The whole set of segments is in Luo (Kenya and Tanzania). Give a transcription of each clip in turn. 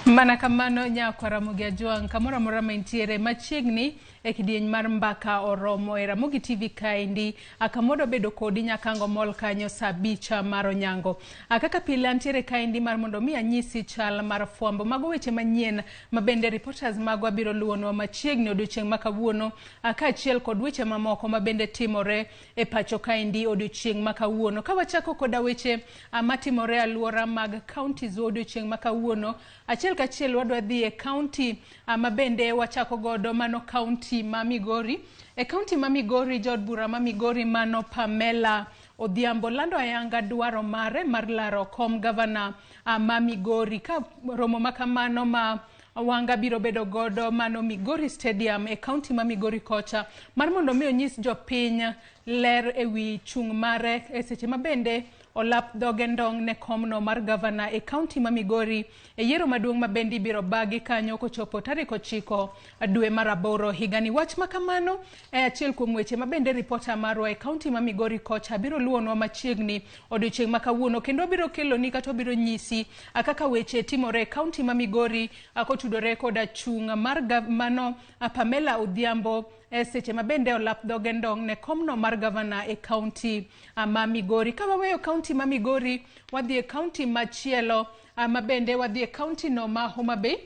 Mana kamano nyakwa Ramogi Ajwang' kamoro amora ma intiere machiegni e kidieny mar mbaka oromo e Ramogi TV kaendi kamoro bedo kodi nyakango mol kanyo saa abicha mar onyango. Kaka pile antiere kaendi mar mondo mi anyisi chal mar fwambo mago weche manyien ma bende reporters magwa biro luwonwa machiegni odiochieng' ma kawuono kaachiel kod weche mamoko ma bende timore e pacho kaendi odiochieng' ma kawuono. Ka wachako koda weche matimore e alwora mag counties odiochieng' ma kawuono, achiel kachiel wadwa dhi e county ma bende wachako godo mano county ma Migori. E county ma Migori, jaod bura ma Migori mano Pamela Odhiambo lando ayanga dwaro mare mar laro kom gavana ma Migori. Ka romo ma kamano ma Wanga biro bedo godo mano Migori Stadium e county ma Migori kocha mar mondo mi onyis jopiny ler e wi chung' mare e seche ma bende olap dhoge ndong' ne komno mar gavana e county ma Migori e yiero maduong' ma bende ibiro bagi kanyo kochopo tarik 9 dwe mar 8 higani. Wach ma kamano e achiel kuom weche ma bende ripota marwa e county ma Migori kocha biro luwonwa machiegni odiochieng' ma kawuono, kendo wabiro keloni kata wabiro nyisi kaka weche timore e county ma Migori kotudore koda chung' mar mano Pamela Odhiambo e seche ma bende olap dhoge ndong' ne komno mar gavana e county ma Migori. Ka waweyo county ma Migori, wadhi e county machielo ma bende wadhi e county no ma Homa Bay.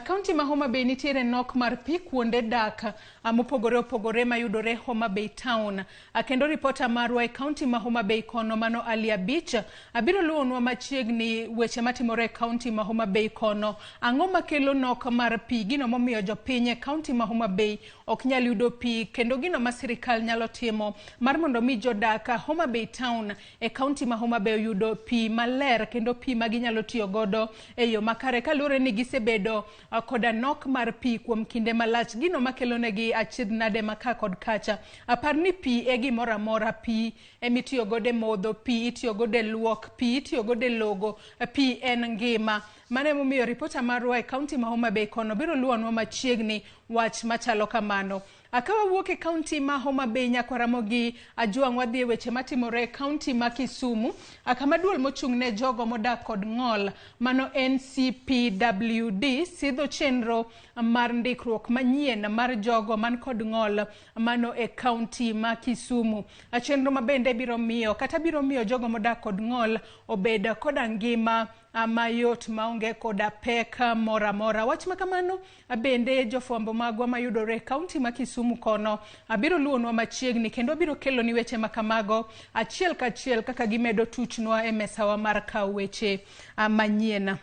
County ma Homa Bay nitiere nok mar pi kuonde dak mopogore opogore mayudore Homa Bay town. Kendo ripota marwa e county ma Homa Bay kono mano Ali Abich biro luwonwa machiegni weche matimore e county ma Homa Bay kono. Ang'o makelo nok mar pi? Gino momiyo jopiny e county ma Homa Bay ok nyal yudo pi, kendo gino ma sirikal nyalo timo mar mondo mi jodak Homa Bay town e county ma Homa Bay oyudo pi maler kendo pi ma ginyalo tiyo godo e yo makare, kaluwore ni gisebedo koda nok mar pi kuom kinde malach. Gino makelo negi achiedh nade ma ka kod kacha. Apar ni pi e gimoro amora, pi emitiyo godo e modho, pi itiyo godo e luok, pi itiyo godo e logo, pi en ngima. Mano emomiyo ripota marwa e county ma Homa Bay kono biro luwonwa machiegni wach machalo kamano. Ka wawuok e county ma Homa Bay nyaka Ramogi Ajwang', wadhi e weche matimore e county ma Kisumu, kama duol mochung' ne jogo modak kod ng'ol mano NCPWD sidho chenro mar ndikruok manyien mar jogo man kod ng'ol mano e county ma Kisumu. Chenro ma bende biro miyo kata biro miyo jogo modak kod ng'ol obed koda ngima mayot maonge koda pek moro amora. Wach ma kamano bende jofwambo magwa mayudore e kaunti ma Kisumu kono biro luwonwa machiegni kendo biro keloni weche ma kamago achiel kachiel kaka gimedo tuchnwa e mesawa mar kawo weche manyien.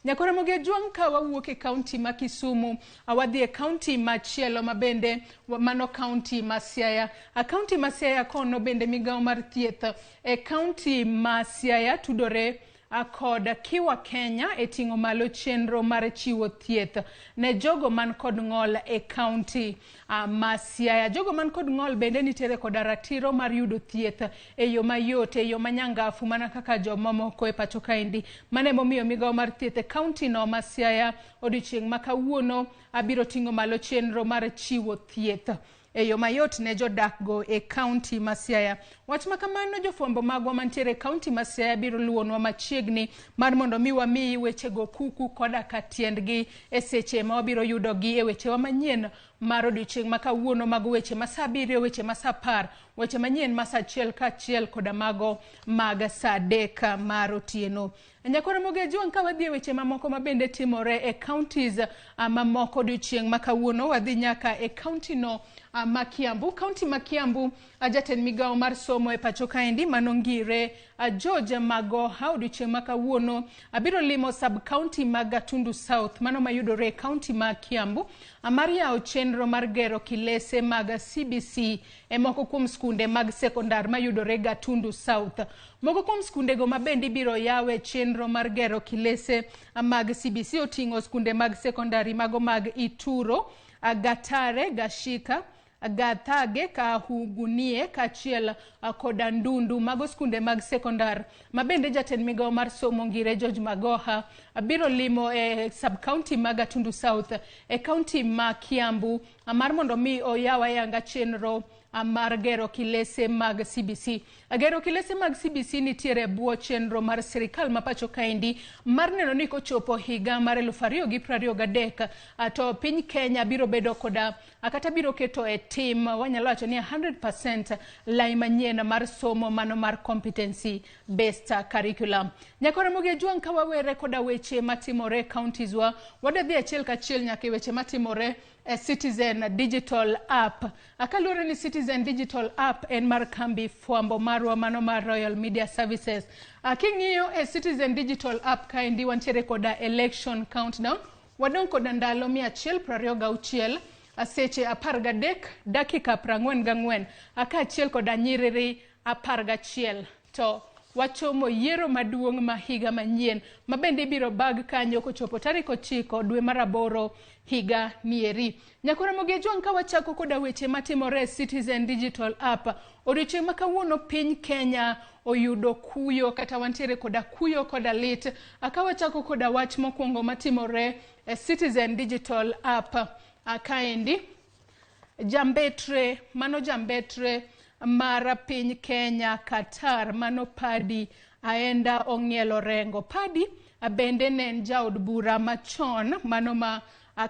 Nyakora Ramogi Ajwang', ka wawuok e kaunti ma Kisumu, wadhi e kaunti machielo ma bende mano kaunti ma Siaya. Kaunti ma Siaya kono bende migawo mar thieth e kaunti ma Siaya tudore kod Kiwa Kenya e ting'o malo chenro mar chiwo thieth ne jogo man kod ng'ol e kaunti ma Siaya. Jogo man kod ng'ol bende nitiere koda ratiro mar yudo thieth e yo mayot, e yo manyangafu mana kaka jomamoko e pacho kaendi. Mano emomiyo migawo mar thieth e kaunti no ma Siaya odiochieng' ma kawuono abiro ting'o malo chenro mar chiwo thieth e yo mayot ne jodakgo e kaunti ma Siaya. Wach ma kamano jofwambo magwa mantiere e kaunti ma Siaya biro luwonwa machiegni mar mondo mi wamiyi wechego kuku koda ka tiendgi e seche ma wabiro yudogi e wechewa manyien mar odiochieng' ma kawuono, mago weche ma saa 7, weche ma saa 10, weche manyien ma saa 1 kaachiel koda mago mag saa 3 mar otieno. Nyakora Ramogi Ajwang', ka wadhi e weche mamoko ma bende timore e counties mamoko odiochieng' ma kawuono, wadhi nyaka e county no ma Kiambu. County ma Kiambu, jatend migawo mar somo e pacho kaendi mano Ngire George Magoha odiochieng' ma kawuono biro limo sub county ma Gatundu South mano mayudore e county ma Kiambu mar yawo chenro mar gero kilese mag CBC e moko kuom skunde mag sekondar mayudore Gatundu South. Moko kuom skundego ma bende ibiro yawe chenro mar gero kilese mag CBC oting'o skunde mag sekondari mago mag Ituro, Gatare, Gashika, Gathage, Kahugunie kaachiel koda Ndundu, mago skunde mag sekondar ma bende jatend migawo mar somo Ngire George Magoha biro limo e sub county ma Gatundu South e county ma Kiambu mar mondo mi oyaw ayanga chenro mar gero kilese mag CBC. Gero kilese mag CBC nitiere e bwo chenro mar sirikal ma pacho kaendi mar neno ni kochopo higa mar 2023 to piny Kenya biro bedo koda kata biro keto e tim wanyalo wacho ni 100% lai manyien mar somo mano mar competency based curriculum. Nyakora Ramogi Ajwang' ka wawere koda weche matimore e counties wa, wadwa dhi achiel kachiel nyaka e weche matimore e Citizen Digital App. Kaluwore ni Citizen Digital App en mar kambi fwambo marwa mano mar Royal Media Services. King'iyo e Citizen Digital App kaendi wantiere koda election countdown. Wadong' koda ndalo 126 seche 13 dakika 44 kaachiel koda nyiriri 11 to wachomo yiero maduong' ma higa manyien ma bende ibiro bag kanyo kochopo tarik 9 dwe mar 8 higa nieri. Nyakora Ramogi Ajwang' ka wachako koda weche matimore e Citizen Digital App, odiochieng' ma kawuono piny Kenya oyudo kuyo kata wantiere koda kuyo koda lit. Ka wachako koda wach mokwongo matimore e Citizen Digital App kaendi, jambetre, mano jambetre mar piny Kenya Qatar, mano Paddy Aenda Ong'ielo Rengo. Paddy bende ne en jaod bura machon mano ma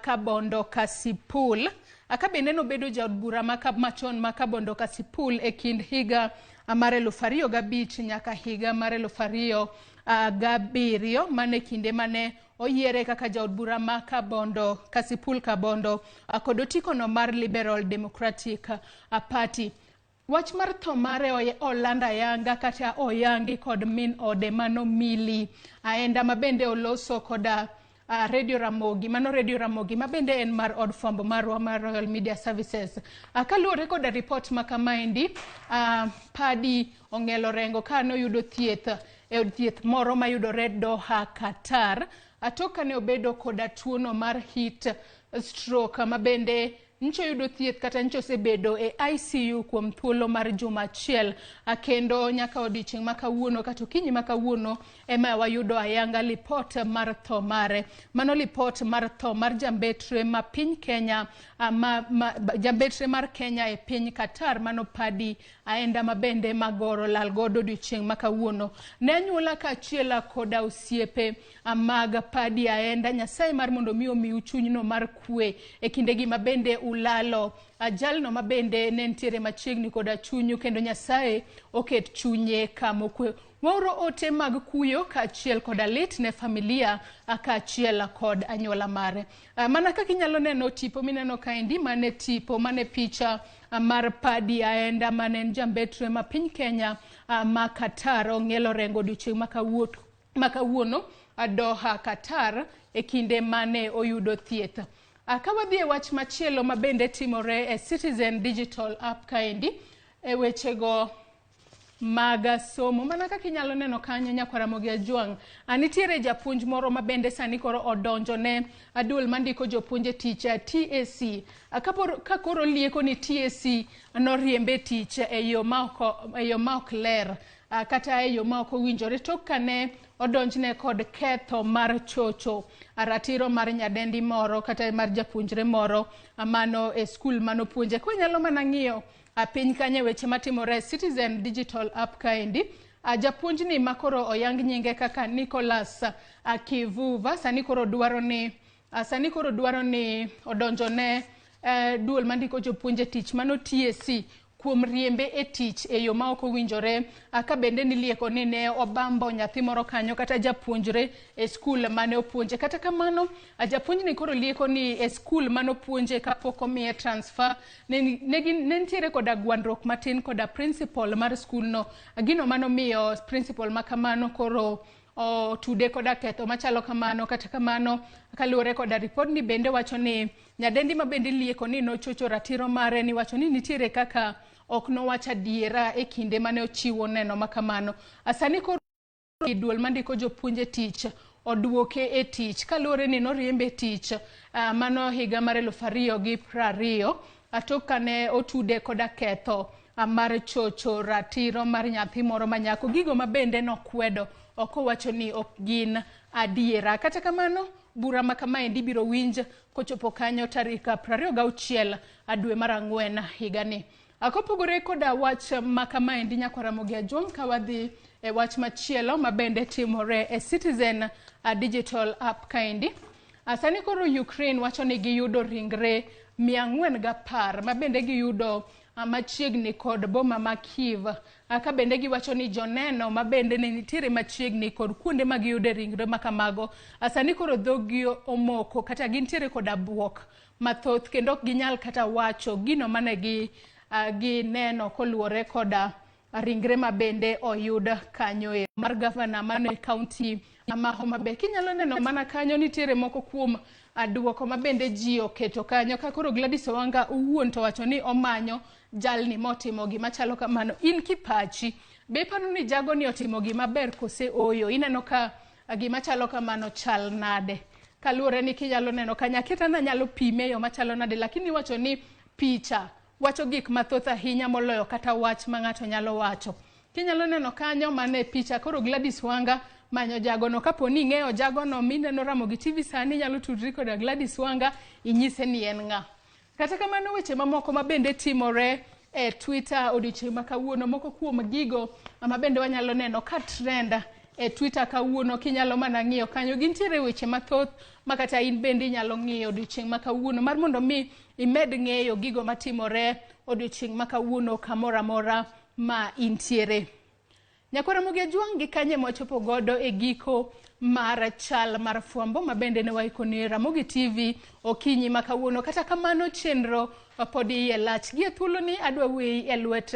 Kabondo Kasipul. Ka bende nobedo jaod bura machon ma Kabondo Kasipul e kind higa mar 2005 nyaka higa mar 2007, mane kinde mane oyiere kaka jaod bura ma Kabondo Kasipul Kabondo kod otikono mar Liberal Democratic Party. Wach mar tho mare olanda ayanga kata oyangi kod min ode mano Milly Aenda ma bende oloso koda Radio Ramogi, mano Radio Ramogi ma bende en mar od fwambo marwa mar Royal Media Services. Kaluwore koda ripot ma kamaendi, Paddy Ong'elo Rengo ka noyudo thieth e od thieth moro mayudore Doha, Qatar, tok kane obedo koda tuono mar heat stroke ma bende ncho yudo thieth kata ncho osebedo e ICU kuom thuolo mar juma achiel, kendo nyaka odiochieng' ma kawuono kata okinyi ma kawuono ema wayudo ayanga lipot mar tho mare. Mano lipot mar tho mar jambetre ma piny Kenya, jambetre mar Kenya e piny Qatar, mano Paddy Aenda ma bende magoro lal godo odiochieng' ma kawuono. Ne anyuola kaachiel koda osiepe mag Paddy Aenda, Nyasaye mar mondo mi omiu chunyno mar kwe e kindegi ma bende ulalo jalno ma bende ne nitiere machiegni koda chunyu, kendo Nyasaye oket chunye kama okwe. Waoro ote mag kuyo kaachiel koda lit ne familia kaachiel kod anyuola mare. Mana kaka inyalo neno tipo mineno kaendi, mane tipo, mane picha mar Paddy Aenda mane en jambetre ma piny Kenya ma Qatar Ong'elo Rengo odiochieng' ma kawuono Doha, Qatar e kinde mane oyudo thieth. Ka wadhi e wach machielo ma bende timore e Citizen Digital App kaendi, e wechego mag somo, mana kaka inyalo neno kanyo nyakwar Ramogi Ajwang', nitiere japuonj moro ma bende sani koro odonjo ne duol mandiko jopuonj e tich TSC. Ka koro lieko ni TSC noriembe tich e yo ma ok ler, kata e yo ma ok owinjore tok kane odonjne kod ketho mar chocho ratiro mar nyadendi moro kata mar japuonjre moro mano e skul manopuonje. Kwanyalo mana ng'iyo piny kanyo weche matimore Citizen Digital App kaendi, japuonjni makoro oyang nyinge kaka Nicholas Kivuva sani koro dwaro ni odonjone duol mandiko jopuonj e tich mano TSC kuom riembe e tich e yo ma ok owinjore, ka bende nilieko ni ne obambo nyathi moro kanyo kata japuonjre e skul mane opuonje. Kata kamano, japuonjni koro lieko ni e skul mane opuonje kapok omiye transfer ne nitiere koda gwandruok matin koda principal mar skulno, gino manomiyo principal ma kamano koro otude koda ketho machalo kamano. Kata kamano, kaluwore koda ripod ni bende wacho ni nyadendi ma bende lieko ni nochocho ratiro mare, ni wacho ni nitiere kaka ok nowach adiera e kinde mane ochiwo neno ma kamano. Sani koro duol mandiko jopuonj e tich oduoke e tich kaluwore ni noriembe e tich mano higa mar 2020. tok kane otude koda ketho mar chocho ratiro mar nyathi moro manyako, gigo ma bende nokwedo ok owacho ni ok gin adiera. Kata kamano, bura ma kamaendi biro winj kochopo kanyo tarik 26 dwe mar ang'wen higani. Kopogore koda wach ma kamaendi, nyakwar Ramogi Ajwang', ka wadhi e wach machielo ma bende timore e Citizen Digital App kaendi. Sani koro Ukraine wacho ni giyudo ringre 410 ma bende giyudo machiegni kod boma ma Kiev. Ka bende giwacho ni joneno ma bende ne nitiere machiegni kod kuonde ma giyude ringre ma kamago, sani koro dhogi omoko kata gintiere koda buok mathoth kendo ok ginyal kata wacho gino mane gi gineno koluwore koda ringre ma bende oyud kanyo e mar gavana mano e kaunti ma Homa Bay. Kinyalo neno mana kanyo nitiere moko kuom duoko ma bende ji oketo kanyo ka koro Gladys Owanga owuon to wacho ni omanyo jalni motimo gima chalo kamano. In kipachi, be iparo ni jagoni otimo gima ber kose ooyo? Ineno ka gima chalo kamano chal nade? Kaluwore ni kinyalo neno kanyo, akia nanyalo pime e yo machalo nade, lakini iwacho ni picha wacho gik mathoth ahinya moloyo kata wach ma ng'ato nyalo wacho. Kinyalo neno kanyo mano e picha koro Gladys Wanga manyo jagono. Kapo ni ing'eyo jagono mineno Ramogi TV sani, inyalo tudri koda Gladys Wanga inyise ni en ng'a. Kata kamano, weche mamoko ma bende timore e Twitter odiochieng' ma kawuono, moko kuom gigo ma bende wanyalo neno ka trend e Twitter kawuono, kinyalo mana ng'iyo kanyo, gintiere weche mathoth ma kata in bende inyalo ng'iyo odiochieng' ma kawuono mar mondo mi imed ng'eyo gigo matimore odiochieng' ma kawuono kamoro amora ma intiere. Nyakwar Ramogi Ajwang' gi kanye mwachopo godo e giko mar chal mar fwambo ma bende ne waikoni Ramogi TV okinyi ma kawuono. Kata kamano, chenro pod iye lach. Gi e thuoloni adwa weyi e lwet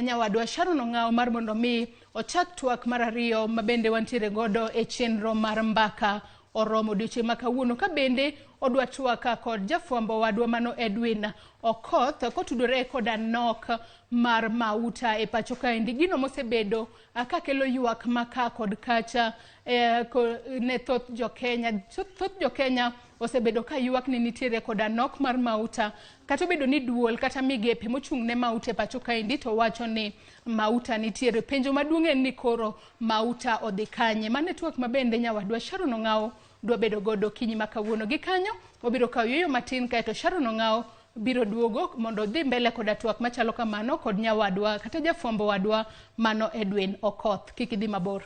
nyawadwa Sharon Ong'awo mar mondo mi ochak twak mar ariyo ma bende wantiere godo e chenro mar mbaka oromo odiochieng' ma kawuono, ka bende odwa twak kod jafwambo wadwa mano Edwin Okoth kotudore koda nok mar mauta e pacho kaendi, gino mosebedo kakelo ywak ma ka kod kacha ne thoth jokenya. Thoth jokenya osebedo ka ywak ni nitiere koda nok mar mauta, kata obedo ni duol kata migepe mochung' ne mauta e pacho kaendi to wacho ni mauta nitiere. Penjo maduong' en ni koro mauta odhi kanye? Mano e twak ma bende nyawadwa Sharon Ong'awo dwa bedo godo okinyi ma kawuono. Gi kanyo wabiro kawo yueyo matin, kaeto Sharon Ong'awo biro duogo mondo odhi mbele koda twak machalo kamano kod nyawadwa kata jafwambo wadwa mano Edwin Okoth. Kik idhi mabor.